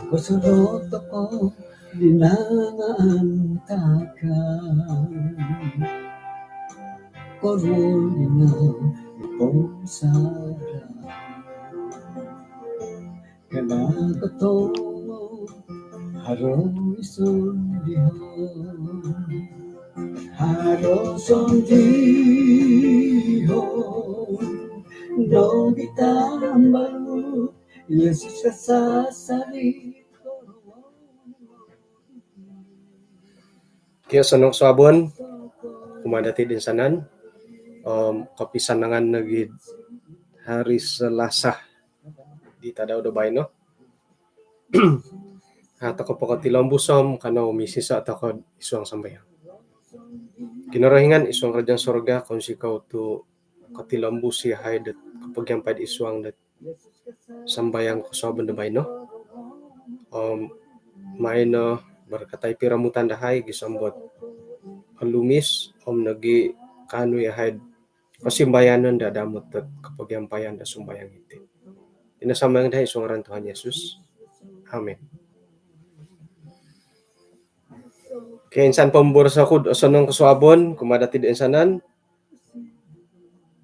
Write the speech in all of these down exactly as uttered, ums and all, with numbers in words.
Kosorot tokou di nangaantakan, koruningau di pomusarahan. Kena kotomo haro sondihon, haro sondihon nogi tambalut. Yesus kasasari. Kio, osonong kosuabon kumaa dati toinsanan. Om kopisanangan nogi hari Selasa di tadau do baino. Ha, tokou pokotilombus om kanou misisa tokou id suang sambayang. Kinorohingan id suang kerajaan sorga, kounsikou tu kotilombus yahai dot kopogiampai id suang dot sambayang kosuabon do baino. Om maino barakatai piromutan dahai gisom dot olumis om nogi kaanu yahai kosimbayanon daa damot dot kopogiampayan do sumbayang iti. Iti no sambayang dahai id suang ngaran Tuhan Yesus. Amin. Kio, insan pomboros oku do osonong kosuabon kumaa dati toinsanan.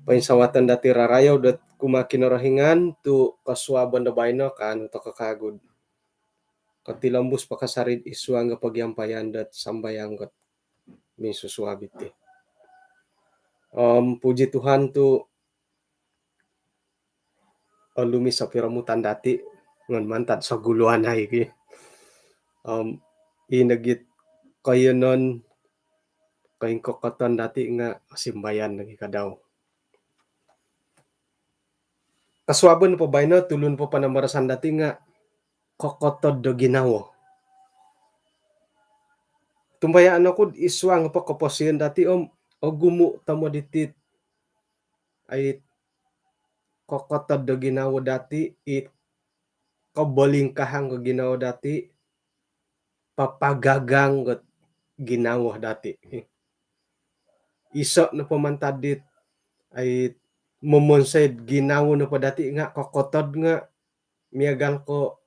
Poinsavaton dati rarayou dot kumaa Kinorohingan tu kosuabon do baino kaanu tokou kagu kotilombus pakasari id suang kopogiampayan dot sambayang dot minsusuab iti. Om puji Tuhan tu olumis o piromutan dati nga mantad soguluan ai ki. Om i nogi koiyonon, koingkokoton dati nga osimbayan nogi kadau. Kosuabon nopo baino, tulun nopo panambarasan dati nga kokotod do ginawo. Tumbayaan oku id suang nopo koposion dati om ogumu tomod iti ai kokotod do ginawo dati, i kobolingkahang ko ginawo dati, papagagang ko ginawo dati. Iso nopo mantad dit ai momonsoi ginawo nopo dati nga kokotod nga miagal ko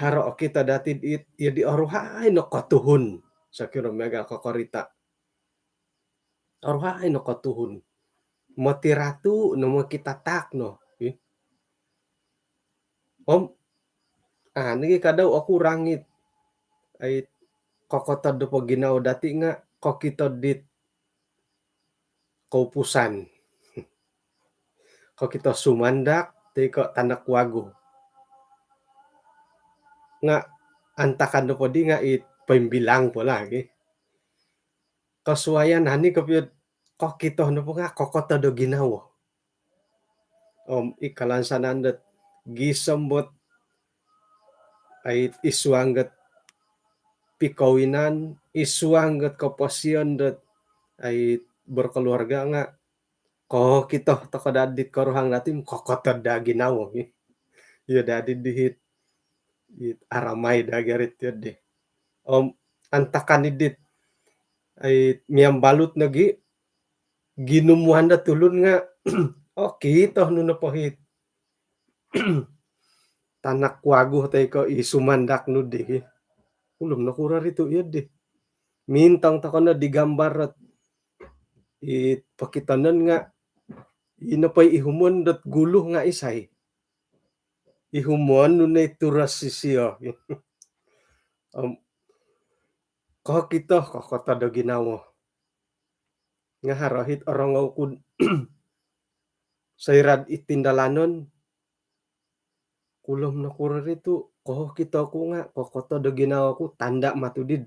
haro okito dati it, iyo di oruhai no kotuhun, sokiro miagal ko korita. Oruhai no kotuhun. Moti ratu no, moti tatak no. Ih. Om, ah, nogi kadau oku rangit. Ai kokotod do po ginawo dati nga kokito dit koupusan. Kokito sumandak, toi ko tanak wagu. Nga antakan nopo di nga i poimbilang po lagi. Kosuayan ani kopio kokito nopo nga kokotod do ginawo. Om i kalansanan dot gisom dot ai id suang dot pikawinan, id suang dot koposion dot ai berkeluarga nga kokito tokou daa dit koruhang dati kokotod daa ginawo. Iyo daa di dihit, it aramai daa garit iyo di. Om antakan i dit ai miambalut nogi ginumuan do tulun nga, oh, kito nu nopo hit tanak wagu toi ko i sumandak nu di. Ulum nokuro ritu iyo di. Mintong tokou no di gambar rot i pokitonon nga i nopo i ihumon dot gulu nga isai. Ihumon nu no i turos sisio. Om kokito, kokotod do ginawo. Nga haro hit orongou ku soira dot i tindalanon, ulum nokuro ritu, kokito ku nga kokotod do ginawo ku, tanda matu di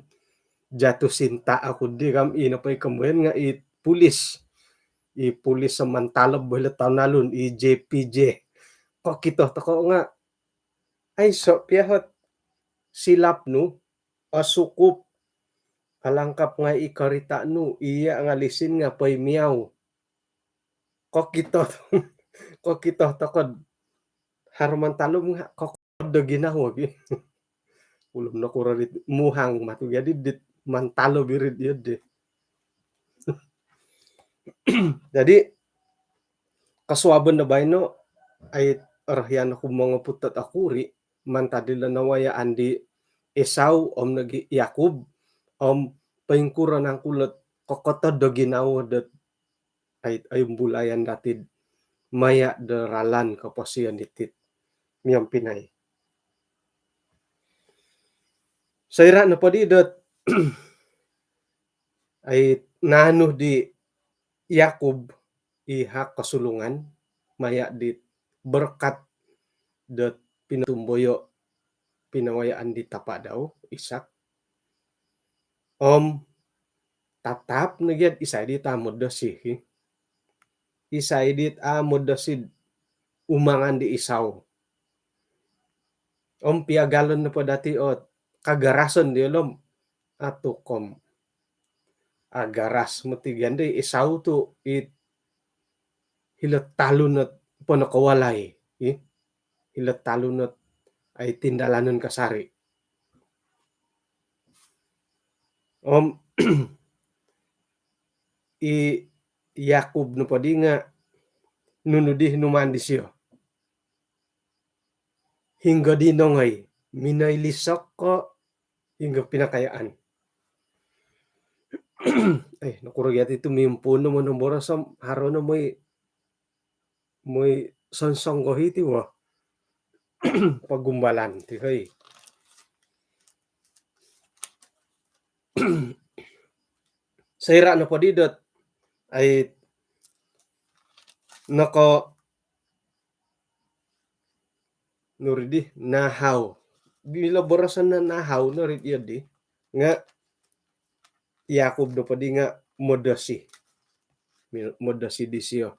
jatuh cinta oku di kam, i nopo i komoyon nga i pulis. I pulis Samantalob bo hilo talun-alun, i J P J. Kokito tokou nga aiso pia hot silap nu, osukup, alangkap ngai i korita nu, iya nga lisin nga poimiau. Kokito, kokito tokou haro Mantalub nga kokotod do ginawo gi. Ulum nokuro di muhang matu jadi dit Mantalub iri di iyo di. Jadi kosuabon do baino ai orohian oku mongoput dot okuri' mantad ilo nawayaan di Esau om nogi' Yakub, om poingkuro nangku lot kokotod do ginawo dot ai, ai umbulayan dati'd maya' do ralan koposion diti't miompinai. Soira' nopoddi dot ai naanu di Yakub i hak kosulungan maya' di berkat dot pinotumboyo' pinawayaan di tapa' dau Ishak. Om tatap nogi'd isai di taamod do sihi. Isai di taamod do sid umangan di Esau. Om piagalon nopo dati' ot kagarason diyolo' om atukom agaras moti gia di Esau tu' it hilo' talun ot ponokowalai, ih. Hilo' talun ot ai tindalanon kasari'. Om i Yakub nopoddi nga' nunu di numaan disiyo. Hinggo di nongoi, minoi lisok ko' hinggo pinakayaan. Eh, nokuro gia ti tu' mimpuun no monomboros om haro no moi, moi sonsonggohi ti wo. Pogumbalan ti hoi. Soira' nopoddi dot ai noko nuru di nahau. Milo boroson no nahau nuru di iyo di nga' Yakub nopoddi nga' modosi. Modosi disiyo.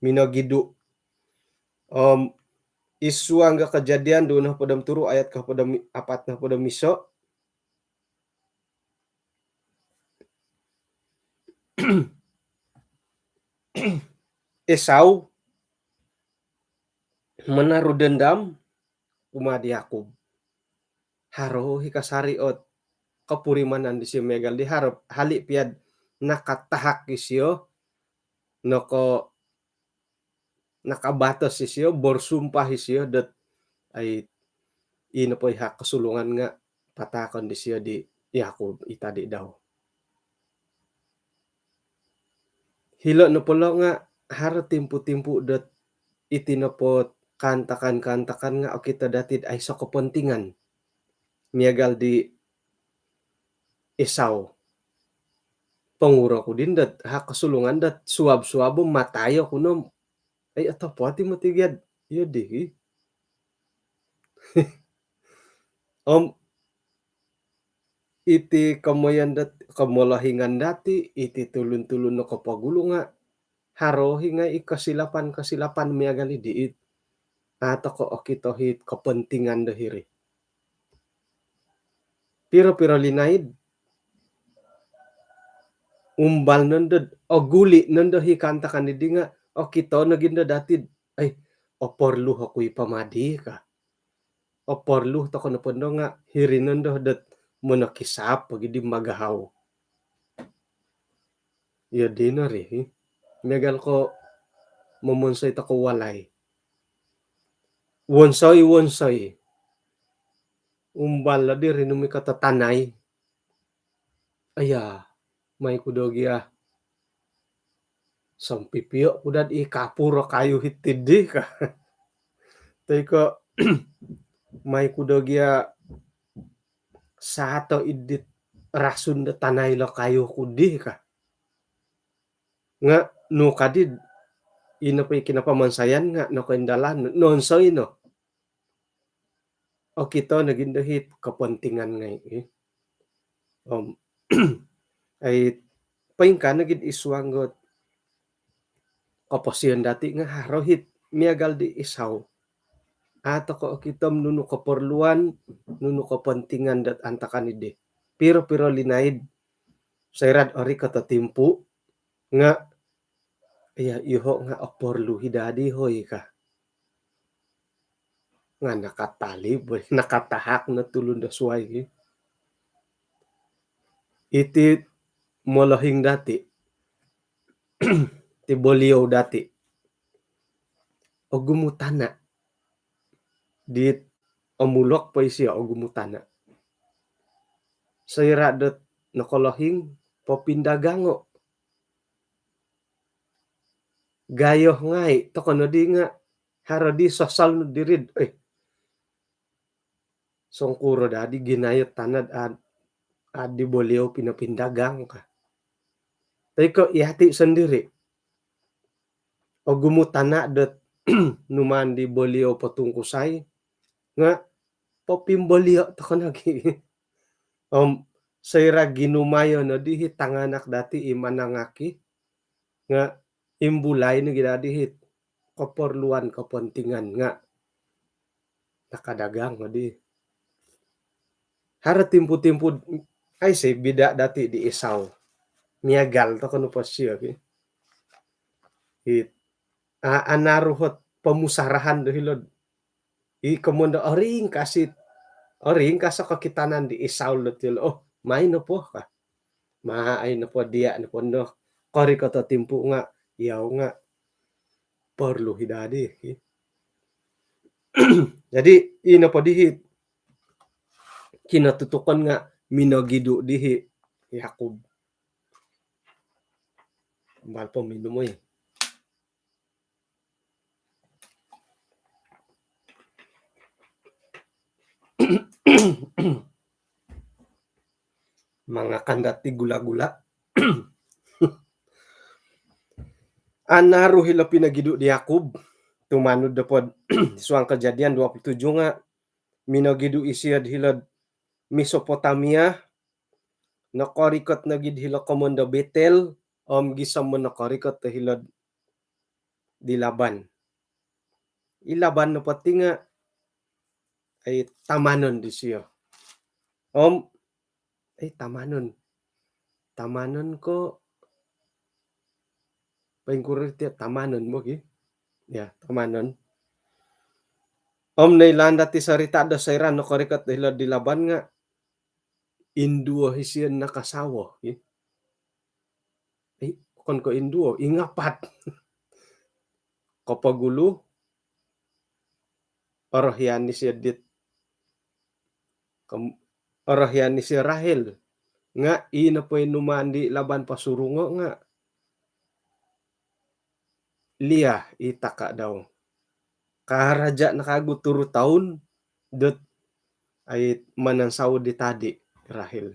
Minogidu'. Om id suang do Kejadian duo nohopod om turu ayat kohopod om apat nohopod om iso'. Esau menaruh dendam kumaa di Yakub. Haro hi kasari' ot kopurimanan disiyo miagal di haro hali' piya'd nakatahak isiyo, noko nakabatos isiyo, bersumpah isiyo dot ai ino po i hak kosulungan nga' patahakon disiyo di Yakub i tadi' dau. Hilo' nopo lo' nga' haro timpu-timpu dot iti nopo kaantakan-kaantakan nga' okito dati'd aiso' kopontingan. Miagal di Esau. Ponguro ku din dot hak kosulungan dot suab-suab matai oku no. Ai, otopot i moti gia'd iyo di. Om iti komoyon dot komolohingan dati', iti tulun-tulun nokopogulu nga' haro hi ngai' i kosilapan-kosilapan miagal i di it. A' toko' okito hi kopontingan do hiri. Piro-piro linaid umbal nondo, oguli' nondo hi kaantakan i di nga' okito nogi ndo dati'd, ai, oporlu oku i pama di ka. Oporlu toko' nopo ndo nga' hiri nondo dot monokisap pogi di magahau. Iyo dino ri, miagal ko' momonsoi toko' walai. Wonsoi, wonsoi. Umbal lo diri numikot o tanai. Aya, mai ku do gia sompipio' ku dad i kapur o kayu hiti di ka. Toi ko' mai ku do gia sato idit rasun do tanai lo kayu ku di ka. Nga' nu kadi'd ino po i kinapamansayan nga' nokoindalan, nonsoi no. Okito nogi ndo hi kopontingan ngai', eh. Om ai poingkaa nogi'd id suang dot koposion dati' nga' haro hi miagal di Esau. A' toko' okito nunu koporluan, nunu kopontingan dot antakan i di. Piro-piro linaid soira'd orikot o timpu nga' iya, iyoho' nga' oporlu hi dadi hoi ka. Nga' nakatalib, nakatahak no tulun do suwai ki. Iti molohing dati', ti boliou dati'. Ogumu tana'. dit omulok po isio ogumu tana'. Soira' dot nokolohing, popindagango'. Gayo ngai' toko' noddi nga' haro di sosol no diri'd, eh, songkuro dadi ginayo tana'd ad, ad di boliau pinopindagang ka. Toi ko' iyati' sondiri'. Ogumu tana' dot numaan di boliau potungkusai nga' popimbolio' toko' nogi'. Om soira' ginumayo noddi i tanganak dati' i manangaki nga' imbulai nogi' dadi i keperluan, kepentingan nga' nakadagang noddi. Haro timpu-timpu, aiso bida' dati' di Esau. Miagal toko' nopo sio ki. I, a, anaru ot pomusarahan do hilo'd i komoyon do oringkas i, oringkas o kokitanan di Esau dot ilo, oh, mai nopo ka. Mai nopo diya' nopo no korikot o timpu nga' iyau nga' porlu i dadi ki. Jadi, i nopo di i kinotutukon nga' minogidu' di i Yakub. Ambal po minum, oi. Mangakan dati gula-gula. Anaru hilo pinogidu' di Yakub, tumanud dopod suang Kejadian dua puluh tujuh nga' minogidu' isio'd hilo'd Mesopotamia, nokorikot nogi'd hilo komoyon do Betel, om gisom nokorikot do hilo'd di Laban. I Laban nopo ti nga' ai tamanon disio. Om, ai tamanon. Tamanon ko, poingkuro ti tamanon bo ki. Ya, tamanon. Om noilaan dati sorita' do soira' nokorikot do hilo'd di Laban nga' induo isio nakasawo, i. Eh, okon ko' induo, ingapat. Kopogulu, orohian isio dit, kom-, orohian isio Rahel. Nga' i nopo i numaan di Laban posurungo' nga' Lia i taka' dau. Karaja' no kagu turu toun dot ai manansawo di tadi, Rahel.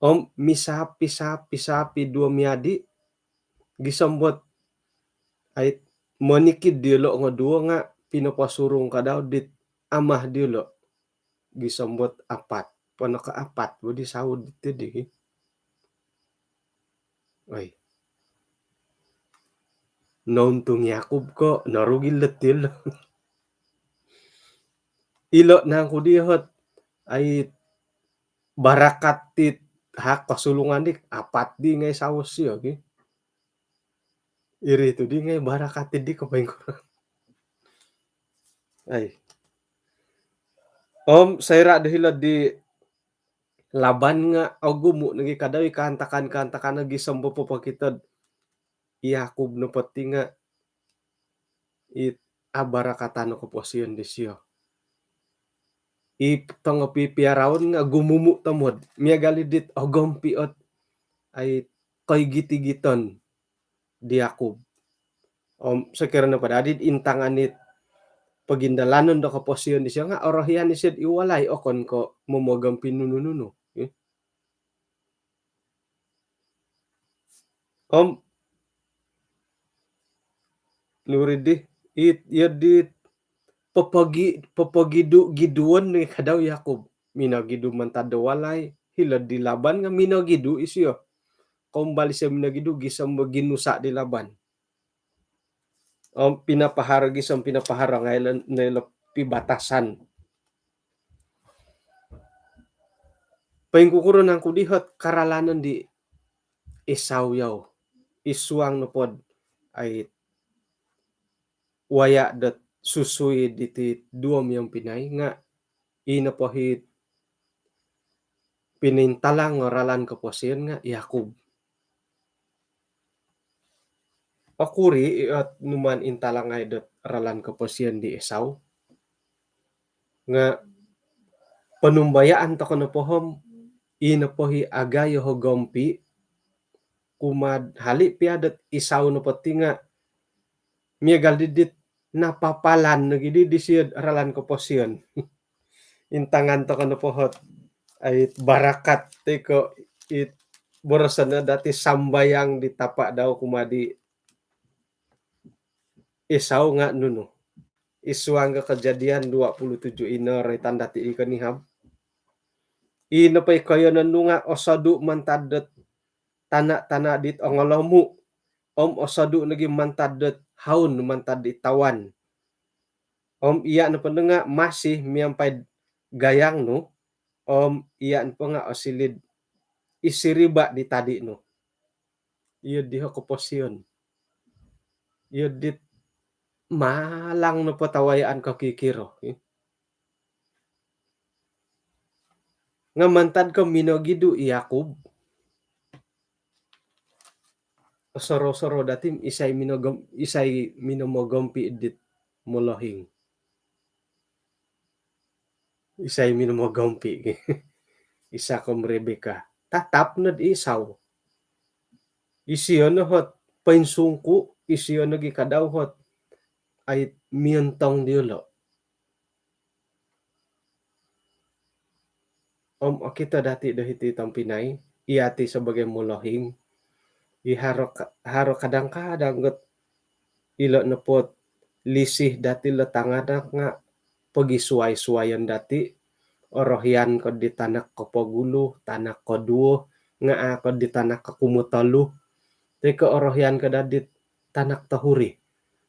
Om misapi-sapi-sapi duo miadi, gisom dot ai monikid diolo' ngoduo nga' pinoposurung ka dau dit ama diolo'. Gisom dot apat. Pono ko apat bo di sawo diti di. Oi. Nountung Yakub ko, norugi letil. Ilo nangku di ot ai barakat ti hak kosulungan di, apat di ngai sawo sio ki. Iri tu di ngai barakat ti di ko poingkuro. Ai. Om soira' do hilo'd di Laban nga' ogumu' nogi' ka dau i kaantakan-kaantakan nogi' gisom popokito'd i Yakub nopo ti nga' i abarakatan o koposion disio. I tongo pipiaraon nga' gumumu' tomod. Miagal i dit ogompi' ot ai koigit-igiton di Yakub. Om sokiro nopo dadi intangan it pogindalanon do koposion disio nga' orohian isio'd i walai, okon ko' momogompi' nunu-nunu. Eh. Om nuri di it, iyo di popogi-, popogidu-giduon ni ka dau Yakub. Minogidu mantad do walai, hilo'd di Laban nga' minogidu isio. Koumbal isio minogidu gisom do ginusa' di Laban. Om pinapaharo gisom pinapaharo ngai' ilo, ngai' ilo pibatasan. Poingkukuro nangku di ot karalanon di Esau yau id suang nopod ai waya' dot susui diti duo miompinai nga' i nopo it pinointalang o ralan koposion nga' Yakub. Okuri i ot numaan intalangai dot ralan koposion di Esau. Nga ponumbayaan toko nopo om, i nopo i agayo o gompi kumaa hali pia dot Esau nopo ti nga miagal di dit napapalan nogi di disio ralan koposion. Intangan toko nopo ot ai barakat toi ko it boroson dati sambayang di tapa dau kumaa di Esau nga nunu. Id suang Kejadian dua puluh tujuh ino roitan dati i konihab. I nopo i koiyonon nu nga osodu mantad dot tana-tana dit ongolomu. Om osodu nogi mantad dot haun mantad dit tawan. Om iya nopo nga masih miampai gayang nu. Om iya nopo nga osiliu id siriba di tadi nu. Iyo diho koposion. Iyo dit malang nopo tawayaan ko kikiro. Nga mantad ko minogidu i Yakub. Osoro-soro dati isai minogom-, isai minomogompi dit molohing. Isai minomogompi. Isak om Rebeka. Tatap nod Esau. Isio no ot poinsungku, isio nogi kadau ot ai miontong diolo. Om okito dati do hiti tompinai, iya ti sebagai molohing. I haro ka-, haro kadang-kadang got ilo nopo ot lisih dati lo tanganak nga pogisuai-suaion dati, orohian ko di tanak kopogulu, tanak koduo, nga a ko di tanak kokumotolu, toi ko orohian ko dadi tanak tohuri,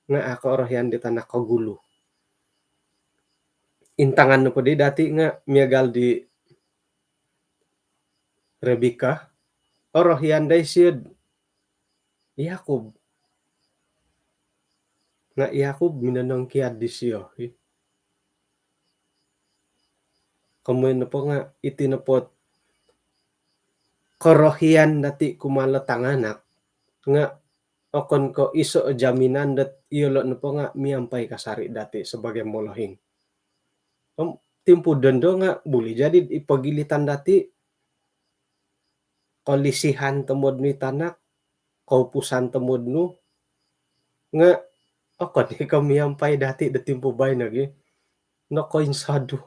nga a ko orohian di tanak kogulu. Intangan nopo di dati nga miagal di Rebeka, orohian dai siod Yakub. Nga Yakub minonongkiad disio. Komoyon nopo nga iti nopo ot korohian dati kumaa lo tanganak nga okon ko iso jaminan dot iyolo nopo nga miampai kasari dati sebagai molohing. Om timpu dondo nga buli jadi i pogilitan dati, kolisihan tomod nu i tanak, koupusan tomod nu, nga okon i ko miampai dati do timpu baino gi. Nokoinsodu.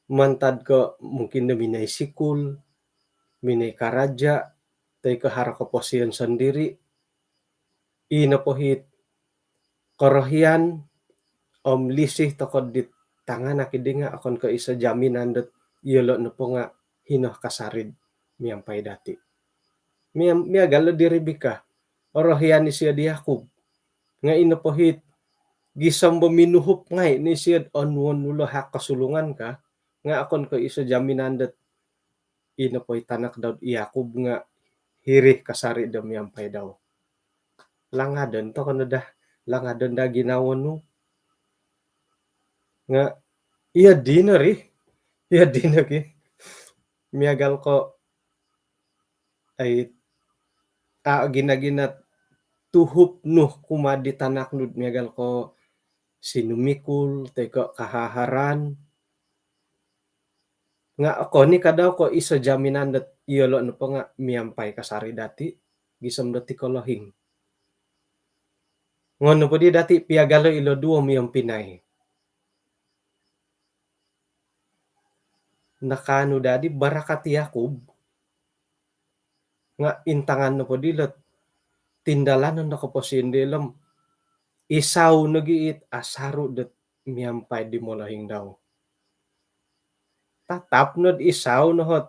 Mantad ko mungkin do minoi sikul, minoi karaja, toi ko haro koposion sondiri. I nopo it korohian om lisih toko dit tanganak idi nga okon ko iso jaminan dot iyolo nopo nga hino kasari miampai dati. Miam-, miagal lo di Rebeka, orohian isio di Yakub. Nga i nopo it gisom bo minuhup ngai ni isio onuon nu lo hak kosulungan ka, nga okon ko iso jaminan dot i nopo i tanak dau i Yakub nga hiri kasari do miampai dau. Langadon toko no daa, langadon daa ginawo nu. Nga iyo dino ri, iyo dino ki. Miagal ko ai a gina-gina tuhup nu kumaa di tanak nu miagal ko sinumikul, toi ko kahaharan. Nga okon i kadau ko iso jaminan dot iyolo nopo nga miampai kasari dati, gisom dati kolohing. Ngono po di dati piagalo ilo duo miompinai. Nakaanu dadi barakat Yakub. Nga intangan nopo dilo tindalanon do koposion dilo om Esau nogi it asaru dot miampai di molohing dau. Tatap nod Esau no ot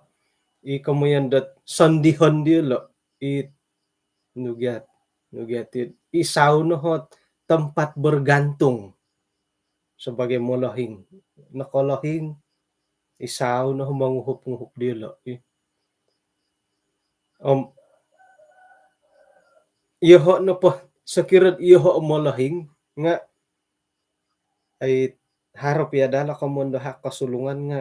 i komoyon dot sondihon diolo it nugiat, nugiat it Esau no ot tempat bergantung sebagai molohing. Nokolohing, Esau no monguhup-nguhup diolo. Om iyoho nopo, sokiro iyoho molohing nga ai haro pia dala komoyon do hak kosulungan nga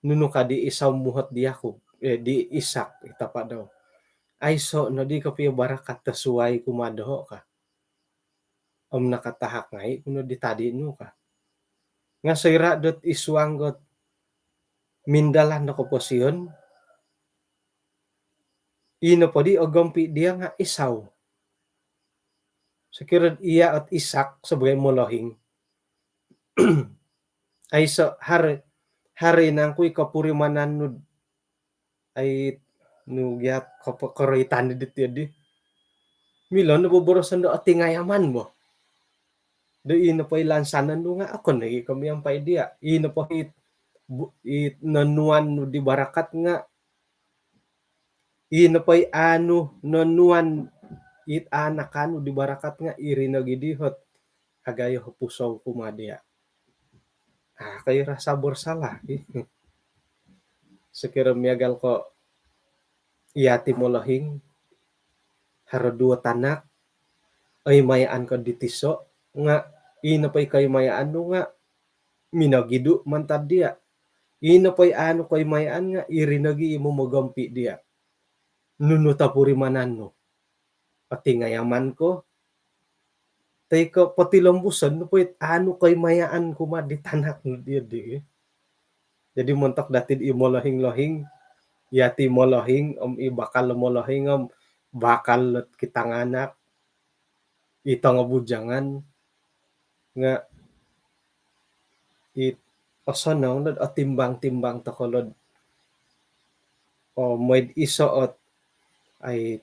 nunu ka di Esau muhot di Yakub, eh, di Isak, i tapa dau. Aiso nodi kopio barakat do suai kumaa doho ka. om nakatahak ngai' ku no di tadi nu ka. Nga' soira' dot isuang got mindalan do koposion, ino podi ogompi' diya' nga' Esau. Sokiro iya' ot Isak sabagai molohing, aiso' hari, hari nangku i kopurimanan nud ai nu giat kopo-, koroitan di diti di. Milo no boboroson do otingayaman bo. Do ino po i lansanan nu nga' okon nogi' ko miampai diya'. Ino po it bu-, it nonuan nu di barakat nga', ino po i anu nonuan it anak anu di barakat nga' iri nogi' di hot agayo pusou kumaa diya'. Aa, koi rasa bersalah. Sokiro miagal ko' iyati molohing, haro duo tanak, oi mayaan ko di tiso', nga' ino po i koi mayaan nu nga' minogidu' mantad diya'. Ino po i anu koi mayaan nga' iri nogi' i momogompi' diya'. Nunu topurimanan nu? Otingayaman ko, toi ko' potilombuson nu po it anu koi mayaan kumaa di tanak nu diya' di. Jadi montok dati di molohing-lohing, iyati molohing om i bakal molohing om bakal kitanganak, i tongo bujangan nga' it osonong nod otimbang-timbang toko' nod, o, moi'd iso' ot ai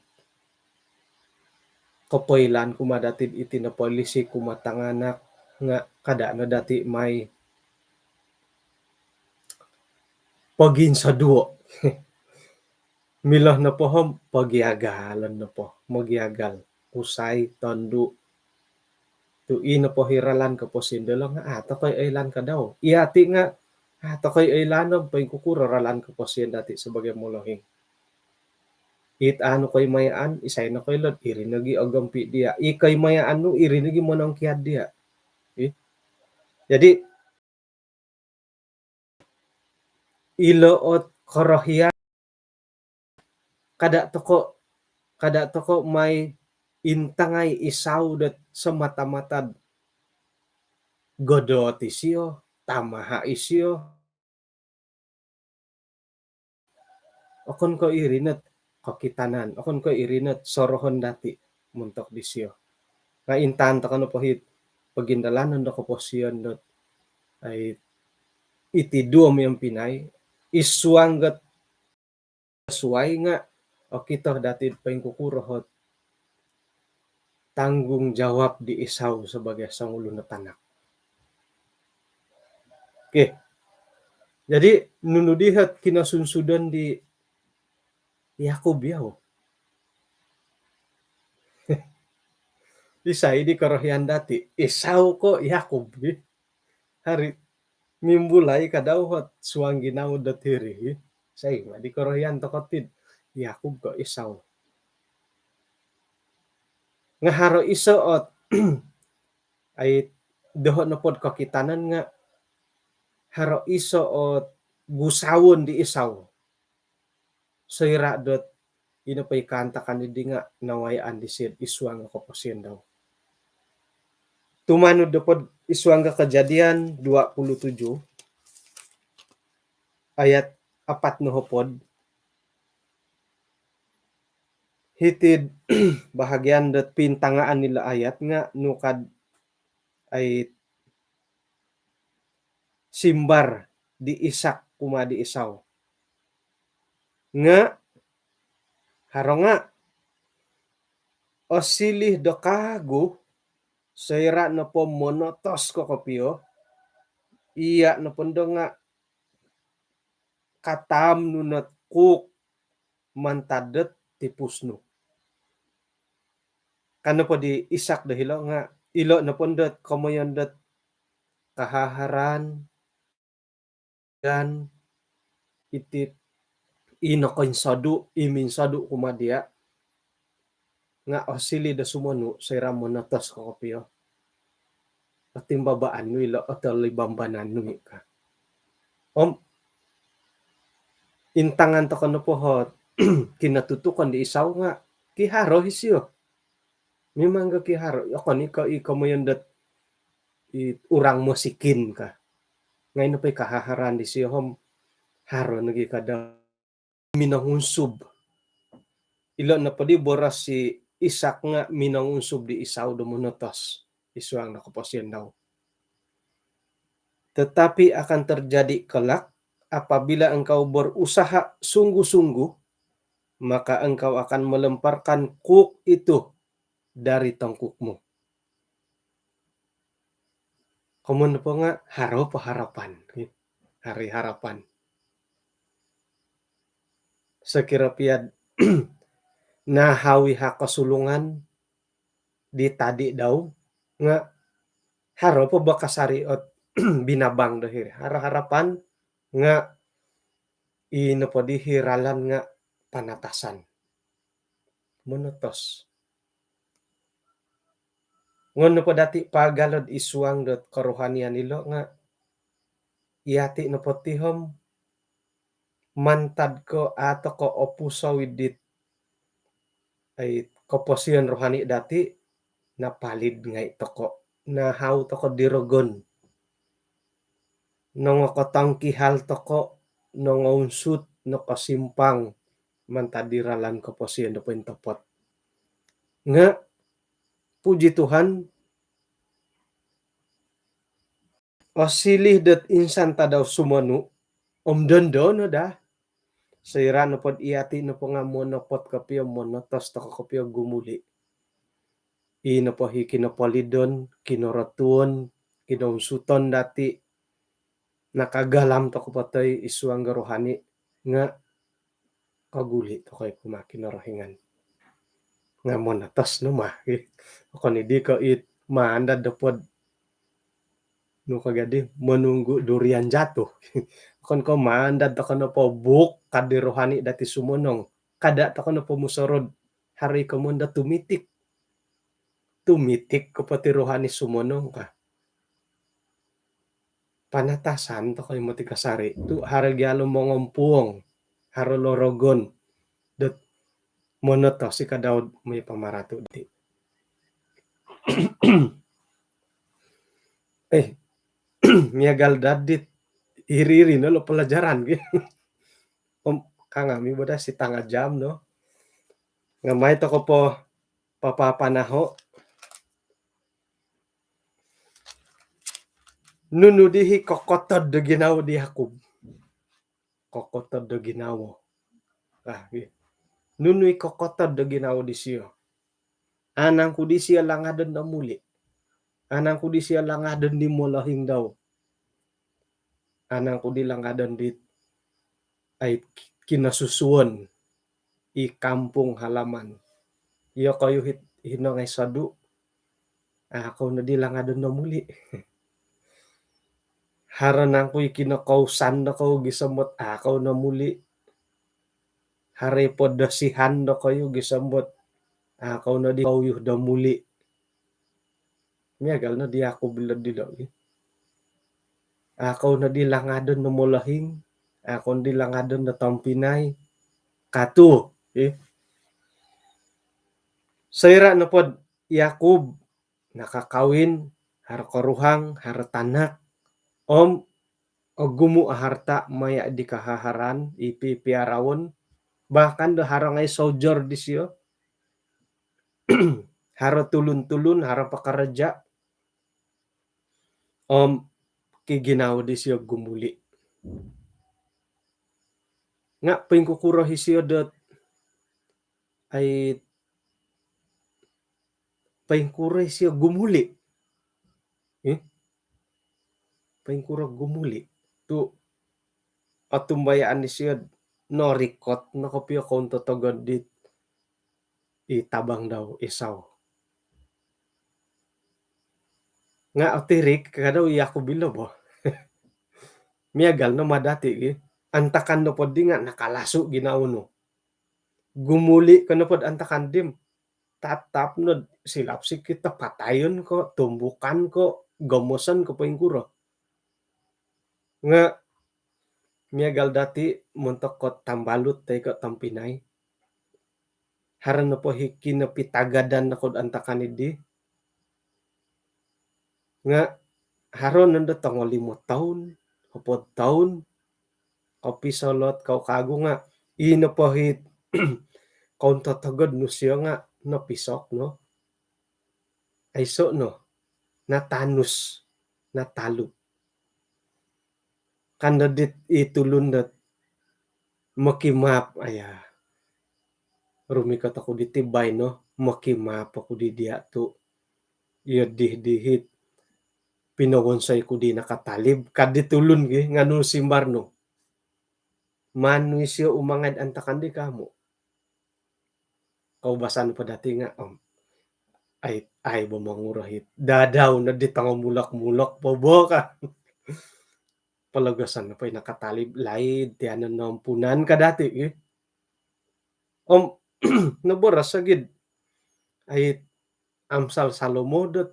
kopoilaan kumaa dati'd iti nopo lisi kumaa tanganak nga' kada' no dati' mai poginsoduo'. Milo nopo om pogiagalon nopo, mogiagal kusai, tondu'. Tu' ino po i ralan koposion dilo' nga' aa toko' i oilaan kadau. Iyati nga' aa toko' i oilaan om poingkukuro ralan koposion dati' sabagai molohing. It anu koi mayaan, isai no koilo'd iri nogi' ogompi' diya'. I koi mayaan nu iri nogi' monongkiad diya'. Ih. Jadi ilo' ot korohian, kada' toko', kada' toko' mai intangai Esau dot semata-mata'd godot isio, tamaha' isio. Okon ko' iri not kokitanan, okon ko' iri not sorohon dati' montok disio. Nga' intaan toko' nopo hit pogindalanon do koposion dot ai iti duo miompinai, isuang got suai nga' okito dati'd poingkukuro ot tanggungjawab di Esau sabagai songulun o tanak. Okey. Jadi nunu di hot kinosunsudon di Yakub yau? Isai di korohian dati', Esau ko' Yakub? Hari mimbulai kadau hot suang ginawo dot hiri. Isai ma di korohian toko' tid, Yakub ko' Esau? Nga' haro iso' ot ai doho' nopod kokitanan nga' haro iso' ot gusawon di Esau. Soira' dot ino po i kaantakan iddi nga' nawayaan disio'd isuang o koposion dau. Tumanud nopod isuang o Kejadian dua puluh tujuh ayat apat nohopod. Hiti'd bahagian dot pintangaan ilo ayat nga' nukad ai simbar di Isak kumaa di Esau. Nga' haro nga' osiliu do kaagu, soira' nopo monotos ko kopio, iya' nopo ndo nga' kataam nu not kuuk mantad dot tipus nu. Ka nopo di Isak do hilo' nga' ilo' nopo ndot komoyon dot kahaharan, gan iti i nokoinsodu', i minsodu' kumaa diya', nga' osiliu do sumonu' soira' monotos ko kopio. Otimbabaan nu ilo', otolibambanan nu i' ka. Om intangan toko' nopo hot kinotutukon di Esau nga' kiharo isio. Mimang gaki haro, okon i ko i komoyon dot i orang mosikin ka. Ngai nopo i kahaharan disio om haro nogi kadau minongunsub. Ilo nopo di boros i Ishak nga minongunsub di Esau do monotos id suang do koposion dau. Tetapi akan terjadi kelak, apabila engkau berusaha sungguh-sungguh, maka engkau akan melemparkan kuk itu dari tengkukmu. Komoyon nopo nga haro po harapan. Haro harapan. Sokiro pia nahawi ha kosulungan di tadi dau nga haro po bo kasari ot binabang do hiri. Haro harapan nga i nopo di hiri ralan nga panatasan. Monotos. Ngon nopo dati pagalod id suang dot kerohanian ilo nga yati nopo ti om mantad ko ato ko opusou id dit ai koposion rohani dati, napalid ngai toko, nahau toko di rogon. Nongokotongkihal toko, nongounsut, nokosimpang mantad di ralan koposion do pointopot. Nga puji Tuhan, osiliu dot insan tadau sumonu om dondo no daa. Soira nopo dot yati nopo nga monopot kopio, monotos toko kopio gumuli. I nopo i kinopolidon, kinorotuon, kinounsuton dati, nakagalam toko po toi id suang do rohani nga koguli toko i kumaa Kinorohingan. Nga monotos no mah. Okon i di ko it mandad nopo dot nu ka gadi menunggu durian jatuh. Okon ko mandad toko nopo buk ka di rohani dati sumonong. Kada toko nopo musorou haro i komoyon do tumitik. Tumitik ko po ti rohani sumonong ka. Panatasan toko i moti kasari tu haro gia lo mongompuong, haro lo rogon dot monotos i ka dau moi pamaratu diti. Eh, miagal dati iri-iri no lo pelajaran gi. Om kangami bo daa setengah jam no. Nga mai toko po papapanaho. Nunu di i kokotod do ginawo di Yakub? Kokotod do ginawo. Ah, gi. Nunu i kokotod do ginawo disio? Anang ku disio langadon do muli. Anang ku disio langadon di molohing dau. Anang ku di langadon di ai kinosusuon i kampung halaman. Iyokoyu hit-, hino ngai sodu. Au kou no di langadon do muli. Haro nangku i kinokousan dokoyu gisom dot au kou no muli. Haro i podosihan dokoyu gisom dot au kou no di kouyuh do muli. Miagal no di Yakub ilo dilo gi. Au kou no di langadon do molohing, au kou no di langadon do tompinai. Katu, eh. Soira nopo dot Yakub nakakawin, haro koruhang, haro tanak, om ogumu o harta maya di kahaharan, i pi-, piaraon, bahkan do haro ngai soldier disio, haro tulun-tulun, haro pekerja, om kiginawo disio gumuli. Nga poingkukuro isio dot ai poingkuro isio gumuli? Eh? Poingkuro gumuli? Tu otumbayaan isio norikot no kopio koun totogod dit i tabang dau Esau. Nga otirik ka dau Yakub ilo bo. Miagal no ma dati gi. Antakan nopo di nga nakalasu ginawo nu. Gumuli ko nopo dot antakan di, tatap no silap sikit do patayon ko, tumbukan ko, gomoson ko poingkuro. Nga miagal dati montok ko tambalut toi ko tompinai. haro nopo hi kinopitagadan noko'd antakan iddi nga' haro nondo tongo limo toun, hopod toun, kopisolot kou kagu nga' ii nopo hi koun totogod nu sio nga' nopisok no. Aiso' no, natanus, natalup. Kan dodit i tulun dot mokimaap, aya. Rumikot oku diti baino, mokimaap oku di diya' tu' iyo dih dihit pinowonsoi ku di nakatalib, kad di tulun gi, nga' nunu simbar nu? Maan nu isio umangai'd antakan di kamu'. Koubasan po dati' nga', om, ai, ai bo monguro hit dadau noddi tongo mulok-mulok po bo ka. Pologoson nopo i nakatalib, laid tiya' no nompunan ka dati' gi. Om noboros ogid ai Amsal Salomo dot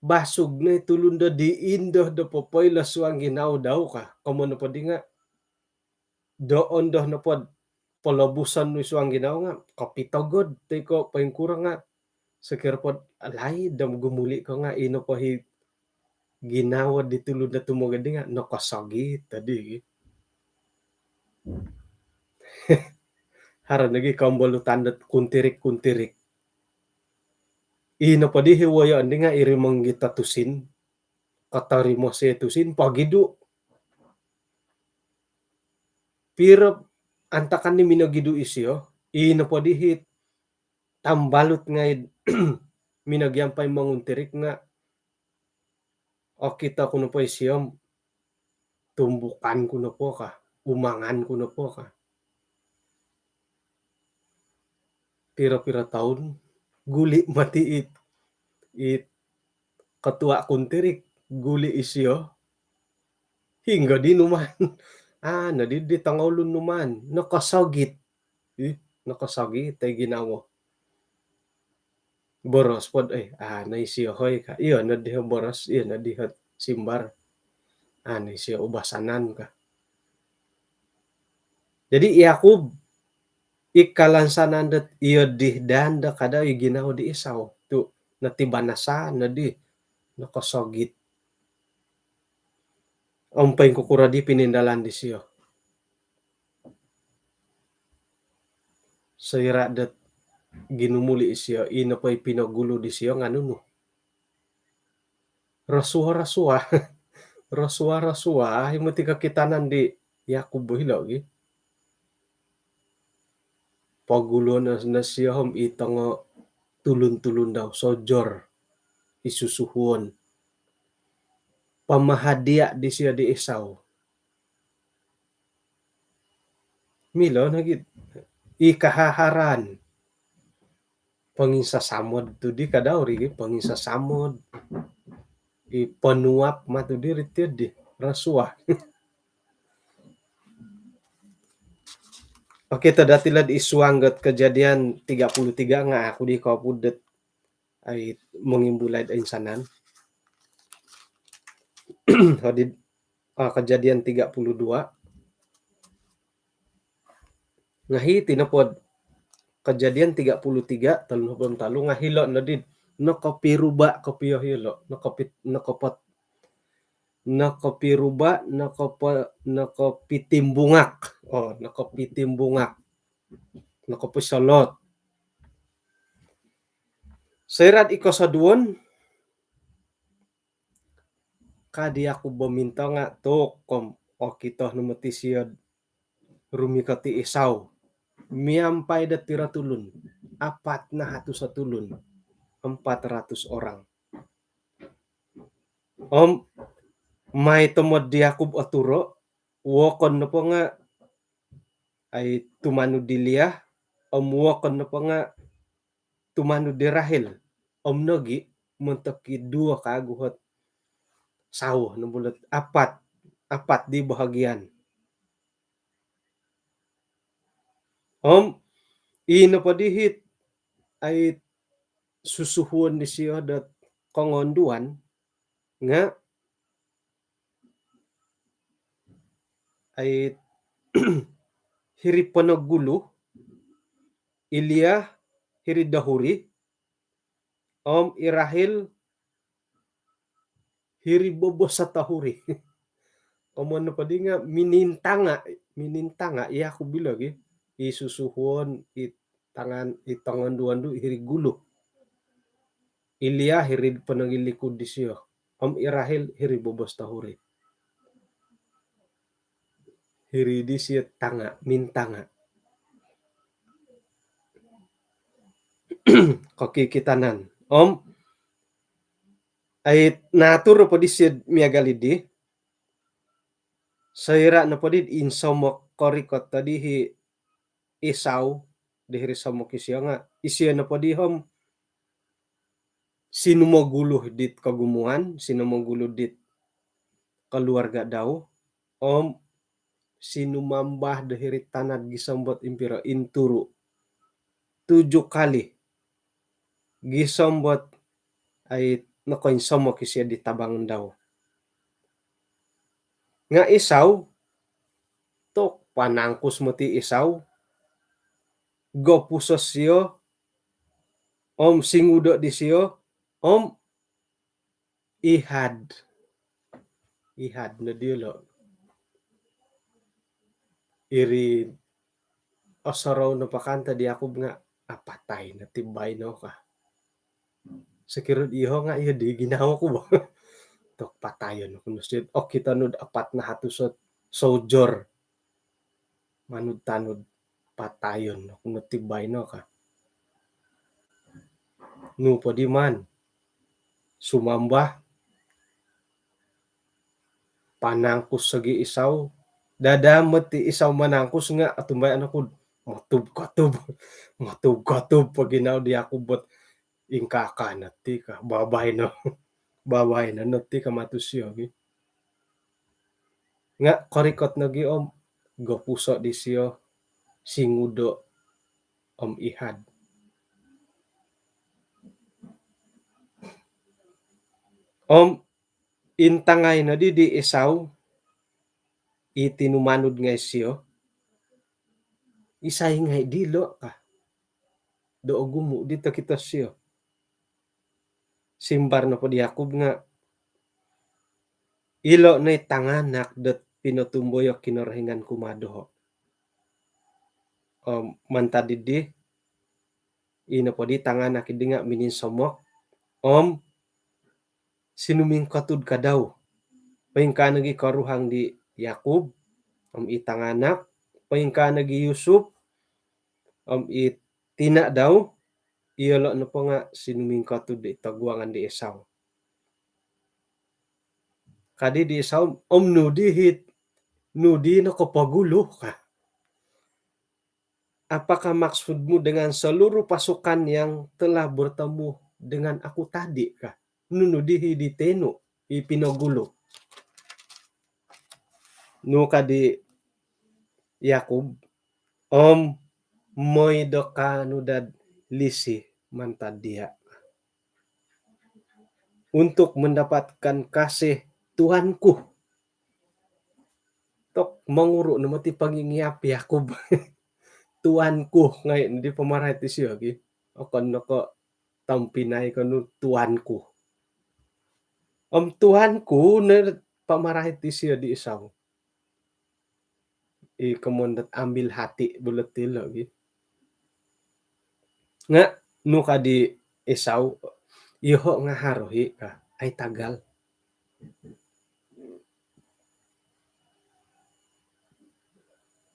basug no i tulun do di indo do popoilo suang ginawo dau ka. Komo nopo di nga' do ondo nopo'd polobuson nu i suang ginawo nga' kopitogod toi ko' poingkuro nga' sokiro pod laid om gumuli' ko nga' ii nopo hi ginawo di tulun do tumogod di nga' nokosogit oddi. Haro nogi kombolutan dot kuntirik-kuntirik. Ii nopo di hi woyoon di nga' iri monggit o tusin, kotorimo sio tusin, pogidu'. Piro antakan di minogidu' isio, ii nopo di hi tambalut ngai'd minogiampai monguntirik nga' okito ku nopo isio, tumbukan ku nopo ka, umangan ku nopo ka. Piro-piro toun, guli' mati it, it kotua' kuntirik, guli' isio. Hinggo di numaan? Aa noddi di tongoulun numaan, nokosogit. Ih, nokosogit ai ginawo. Boros pod, eh, aa no isio hoi ka. Iyo noddi ho boros, iyo noddi ho simbar. Aa no isio ubasanan ka. Jadi i Yakub, i kalansanan dot iyo dih dan do kada i ginawo di Esau. Tu' notibanasan noddi, nokosogit. Om poingkukuro di pinindalan disio? Soira' dot ginumuli' isio, ii nopo i pinogulu disio nga' nunu? Rasuah-rasuah. Rasuah-rasuah i moti kokitanan di Yakub bo hilo' gi. Poguluon no sio om i tongo tulun-tulun dau, sojor, i susuhuon. Pamahadia' disio di Esau. Milo nogi i kahaharan. Ponginsasamod tu di kadau ri gi, ponginsasamod. I ponuap ma tu di ri tiyo di, rasuah. Okey, tadati lad i suang dot Kejadian tiga puluh tiga nga' aku di kopudut ai mongimbulai do insanan. Hodi, ah, Kejadian tiga puluh dua. Nga' hiti nopod Kejadian tiga puluh tiga, tolu nohopod om tolu, nga' hilo' noddi nokopiruba' kopio hilo', nokopit-, nokopot-, nokopiruba', nokopo-, nokopitimbungak. Oh, nokopitimbungak. Nokopisolot. Soira'd i kosoduon, kadi aku bo minto nga' tuk om okito no moti sio'd rumikot i Esau miampai do tiro tulun, apat nahatus o tulun, empat ratus orang. Om mai tomod di Yakub oturo', wokon nopo nga' ai tumanud di Lia, om wokon nopo nga' tumanud di Rahel, om nogi' montok i duo kagu hot sawo no bulot, apat, apat di bahagian. Om ii nopo di hit ai susuhuon disio dot kongonduan nga' ai hiri ponogulu, i Lia hiri'd tohuri, om i Rahil hiri bobos tohuri. Komoyon nopo di nga' minintanga', minintanga' i Yakub ilo gi, i susuhuon, i tangan, i tongondu-ondu hiri gulu. I Lia hiri ponong i likud disio, om i Rahil hiri bobos tohuri. Hiri disio tanga', mintanga'. Kokikitanan. Om ai naatur nopo disio miagal iddi, soira' nopo di insomok korikot tadi i Esau di hiri somok isio nga' isio nopo di om sinumogulu dit kogumuan, sinumogulu dit keluarga dau, om sinumambah do hiri tana'd gisom dot impiro, inturu'. Tujuh kali gisom dot ai nokoinsomok isio di tabang dau. Nga' Esau, tok panangkus moti Esau, gopuso' sio, om singudo' disio, om ihad. Ihad no diyolo'. Iri osorou nopo kan to di Yakub nga' apatai no ti baino ka. Sokiro iyoho' nga' iyo di ginawo ku bo. Tok patayon oku no sio, okito nu'd apat nahatus ot soldier. Manud-tanud, patayon oku no ti baino ka. Nu po di maan, sumambah, panangkus sogi Esau. Dada moti Esau manangkus nga' otumbayaan oku'd motub-kotub, motub-kotub po ginawo di Yakub bot ingkaa-kaa no ti ka, babaino, babaino no ti ka matu sio gi. Nga' korikot nogi om gopuso' disio, singudo', om ihad. Om intangai noddi di Esau i tinumanud ngai' sio, isai ngai' dilo' ka, do ogumu' di tokito sio. Simbar nopo di Yakub nga', ilo' no i tanganak dot pinotumboyo' Kinorohingan kumaa doho'. Om mantad iddi, ino po di tanganak iddi nga' mininsomok om sinumingkotud ka dau. Poingkaa nogi koruhang di Yakub om i tanganak, poingkaa nogi Yusuf om i tina' dau, iyolo' nopo nga' sinumingkotud di toguangan di Esau. Kadi di Esau, om nu di hit, nu di nokopogulu ka. Apakah maksudmu dengan seluruh pasukan yang telah bertemu dengan aku tadi ka? Nunu di hi di tenu, i pinogulu. Nu ka di Yakub, om moi do kaanu dad lisi mantad diya'. Untuk mendapatkan kasih tuanku. Tok monguru' no moti pongingiap Yakub. Tuanku ngai' di pamarait disio gi. Okon no ko' tompinai ko nu tuanku. Om tuanku no pamarait disio di Esau. I komoyon dot ambil hati bulut ilo gi. Nga' nu ka di Esau, iyoho' nga' haro hi ka, ai tagal.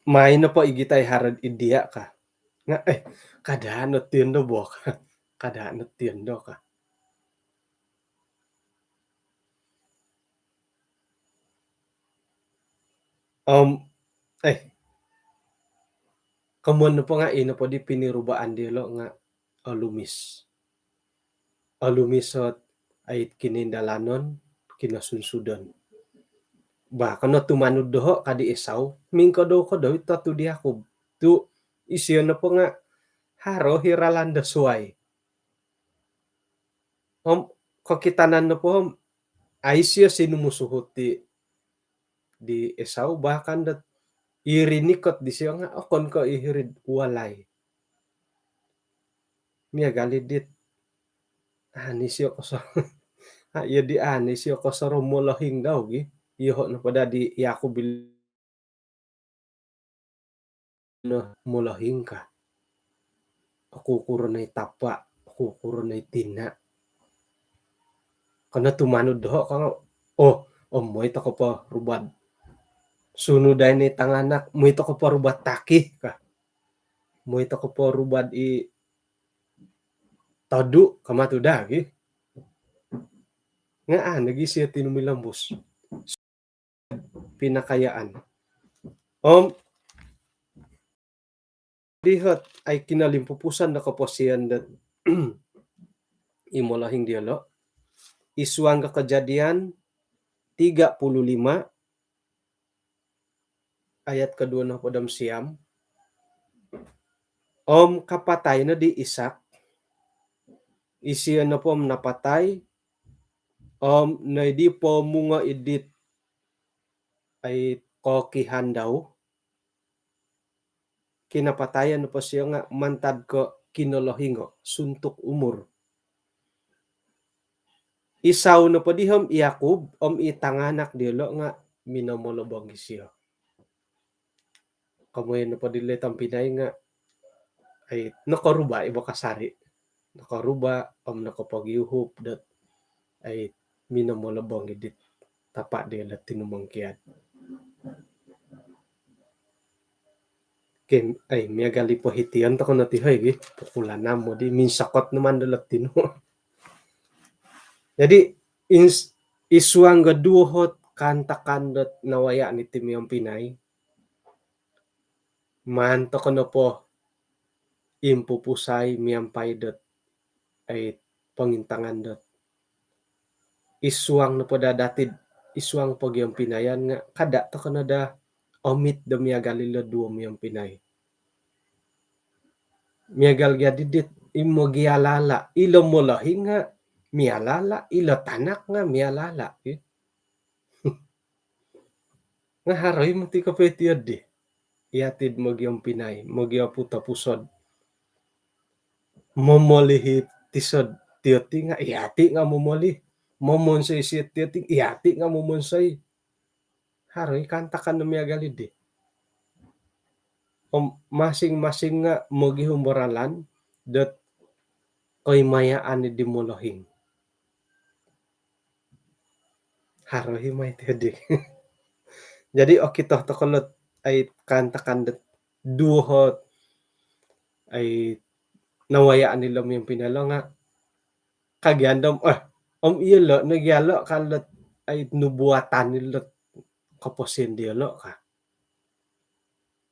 Mai nopo igitai haro'd id diya' ka. Nga', eh, kada' no tiyondo bo ka. Kada' no tiyondo ka. Om, eh, komoyon nopo nga' ino po di pinirubaan diyolo' nga' olumis. Olumis ot ai kinindalanon, kinosunsudon. Ba, kono tumanud doho' ka di Esau, mingkodou-kodou i totu di Yakub. Tu' isio nopo nga' haro hi ralan do suwai. Om kokitanan nopo om ai sio sinumusuhut di, di Esau, bahkan dot iri nikot disio nga' okon ko' i hiri'd walai. Miagal i dit ani sio koso- iyo di ani sio kosoro molohing dau gi. Iyoho' nopo daa di Yakub ilo no molohing ka. Oku kuro noi tapa', oku kuro noi tina'. Kana tumanud doho' ka nga', oh, om moi toko po rubad sunu dai ni tanganak, moi toko po rubad taki ka. Moi toko po rubad i todu' ka matu daa gi. Nga' a' nogi sio tinumilombus pinakayaan. Om dihot ai kinolimpupuson do koposion dot i molohing diolo'. I suang do Kejadian tiga puluh lima ayat koduo nohopod om siam. Om kapatai no di Ishak, isio nopo om napatai, om noidi pomungo idit ai kokihan dau, kinapatayan nopo sio nga' mantad ko' kinolohingo, suntuk umur. Isau nopo diho om i Yakub om i tanganak diolo' nga' minomolobong isio. Komoyon nopo dilo tompinai nga' ai nokoruba' i bo kasari'. Nokoruba' om nokopogiuhup dot ai minomolobong idit tapa' diolo' tinumongkiad. Oke, ai miagal i pohition toko no ti hoi gi, pukul anam modi minsokot no mando lot tinu. Jadi ins- i suang do duo hot kaantakan dot nawaya' niti miompinai, maan toko nopo impupusai miampai dot ai pongintangan dot i suang nopo daa dati'd i suang pogiompinayan nga' kada' toko no daa omit do miagal ilo duo miompinai. Miagal gia didit i mogialala', ilo molohing nga' mialala', ilo tanak nga' mialala'. Nga' haro i moti kopio tiyo di. Iyati'd mogiompinai, mogioputopuson, momoli i tisod tiyo ti nga' iyati' nga' momoli, momonsoi sio tiyo ti iyati' nga' momonsoi. Haro i kaantakan do miagal i di. Om masing-masing nga' mogihum do ralan dot koimayaan i di molohing. Haro i mai tiyo di. Jadi okito toko lot ai kaantakan dot duo hot ai nawayaan ilo miompinai lo nga' kagian dom, eh, om iyolo' nogi iyolo' ka lot ai nubuatan ilo koposion diolo' ka.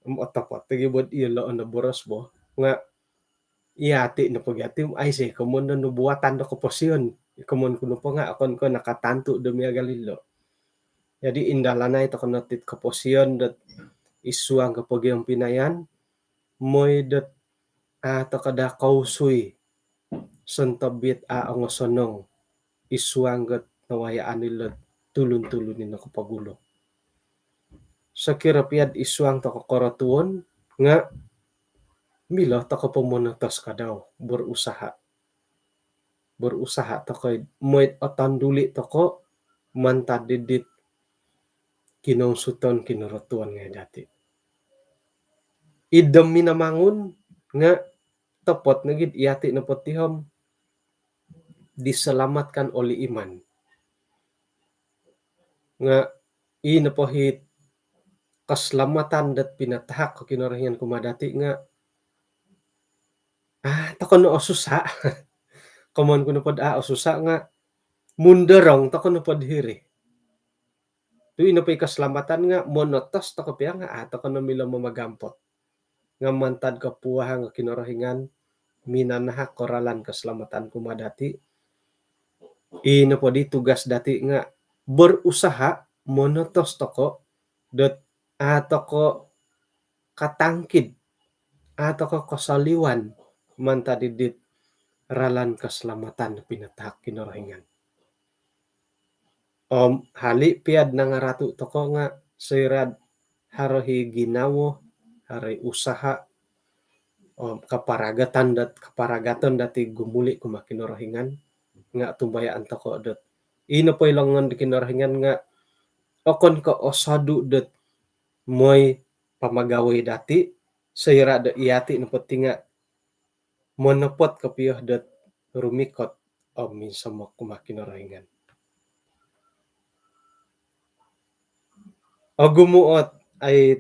Om otopot lagi buat iyolo' o noboros bo nga' iyati' nopo gia ti aiso i komon do nubuatan do koposion. I komon ku nopo nga' okon ko' nakatantu' do miagal ilo. Jadi indalanai toko no tit koposion dot i suang kopogiompinayan, moi dot a' toko daa kousui, sontobit a' ongosonong i suang dot nawayaan ilo tulun-tulun i nokopogulu. Sokiro pia'd i suang toko korotuon nga' milo toko po monotos kadau, berusaha. Berusaha toko i moi otonduli' toko mantad didit kinonsuton kinorotuon ngai' dati'. Id do Minamangun nga' topot nogi'd iyati' nopo ti om diselamatkan oleh iman. Nga' i nopo hit keselamatan dot pinatahak ko Kinorohingan kumaa dati' nga' a' toko no osusa'. Komon ku nopo'd a' osusa' nga' mundorong toko nopo'd hiri. Tu' i nopo i keselamatan nga' monotos toko pia nga' a' toko no milo mamagampot. Nga' mantad kopuhawang o Kinorohingan minanahak ko ralan keselamatan kumaa dati'. I nopo di tugas dati' nga' berusaha monotos toko dot a' toko katangkid, a' toko kosoliwan mantad didit ralan keselamatan pinatahak Kinorohingan. Om hali' pia'd nangaratu' toko nga' soira'd haro i ginawo, haro i usaha, om kaparagatan dat kaparagatan dati gumuli kumaa Kinorohingan, nga otumbayaan toko dot ino po i longon di Kinorohingan nga okon ko osodu dot moi pamagawoi dati, soira do iyati nopo ti nga monopot kopio dot rumikot om minsomok kumaa Kinorohingan. Ogumu ot ai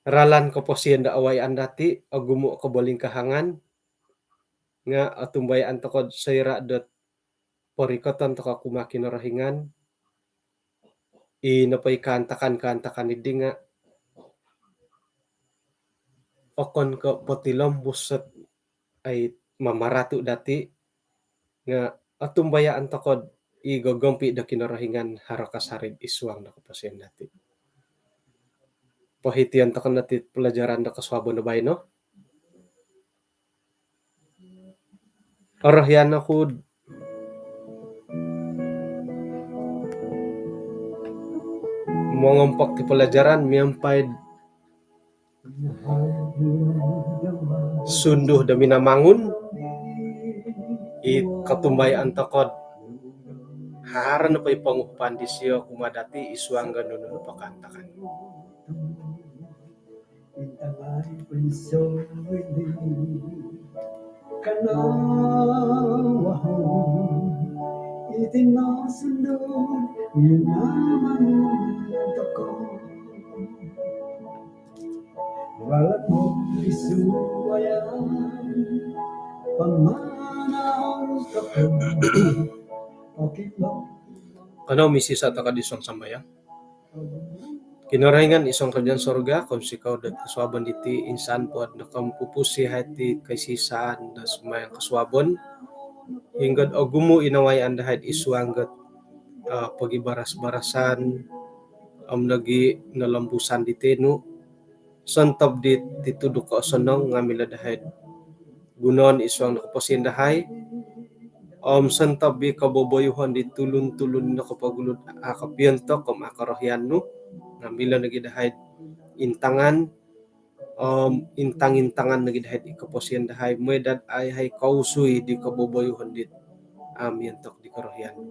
ralan koposion do awayaan dati, ogumu kobolingkahangan, nga otumbayaan toko soira dot porikoton toko kumaa Kinorohingan, i nopo i kaantakan-kaantakan idi nga okon ko potilombus ot ai mamaratu dati, nga otumbayaan toko i gogompi do Kinorohingan haro kasari id suang do koposion dati. Pohition toko no ti pelajaran do kosuabon do baino. Orohian oku mongompok ti pelajaran miampai sundu do Minamangun, i kotumbayaan toko haro nopo i ponguhupan disio kumaa dati id suang do nunu nopo kaantakan. Kanou misisa toko id suang sambayang. Kinorohingan id suang kerajaan sorga, kounsikou dot kosuabon diti insan po do kompupusi hai ti kaisisaan do sambayang kosuabon. Hinggo ogumu i nawayaan dahai id suang dot ah, pogibaras-barasan om nogi nolombusan di tinu, sontob di tituduk ko osonong nga milo dahai gunoon id suang do koposion dahai, om sontob i koboboyuhon di tulun-tulun nokopogulu a kopiontok om a korohian nu, nga milo nogi dahai intangan om intang-intangan nogi dahai id koposion dahai, mooi dot ai hai kousui di koboboyuhon dit a miontok di korohian nu.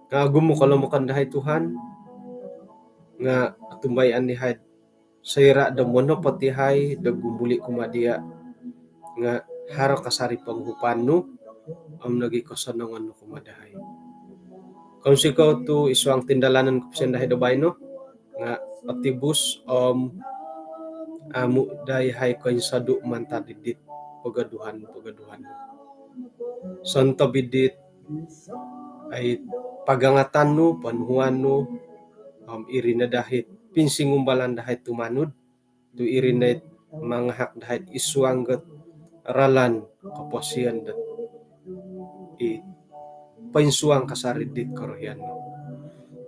Nga ogumu kolomokon dahai Tuhan, nga otumbayaan dahai soira do monopot dahai do gumuli kumaa dia, nga haro kasari ponguhupan nu om nogi kosonongon nu kumaa dahai. Kounsikou tu id suang tindalanon koposion dahai do baino nga otibus om amu dahai koinsodu mantad dit pogoduhan-pogoduhan nu. Sontob dit ai pagangatan nu, ponuhuan nu, om iri no dahai pinsingumbalan dahai tumanud tu iri no mangahak dahai id suang dot ralan koposion dot i poinsuang kasari dit korohian nu.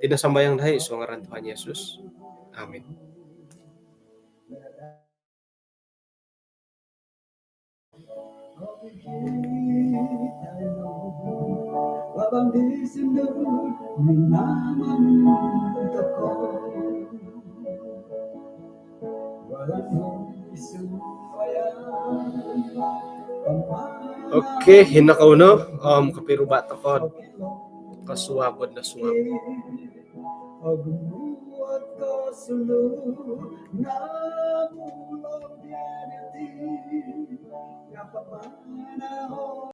Iti no sambayang dahai id suang ngaran Tuhan Yesus. Amin. Okey, hino kou no om kopiruba toko kosuabon do suab.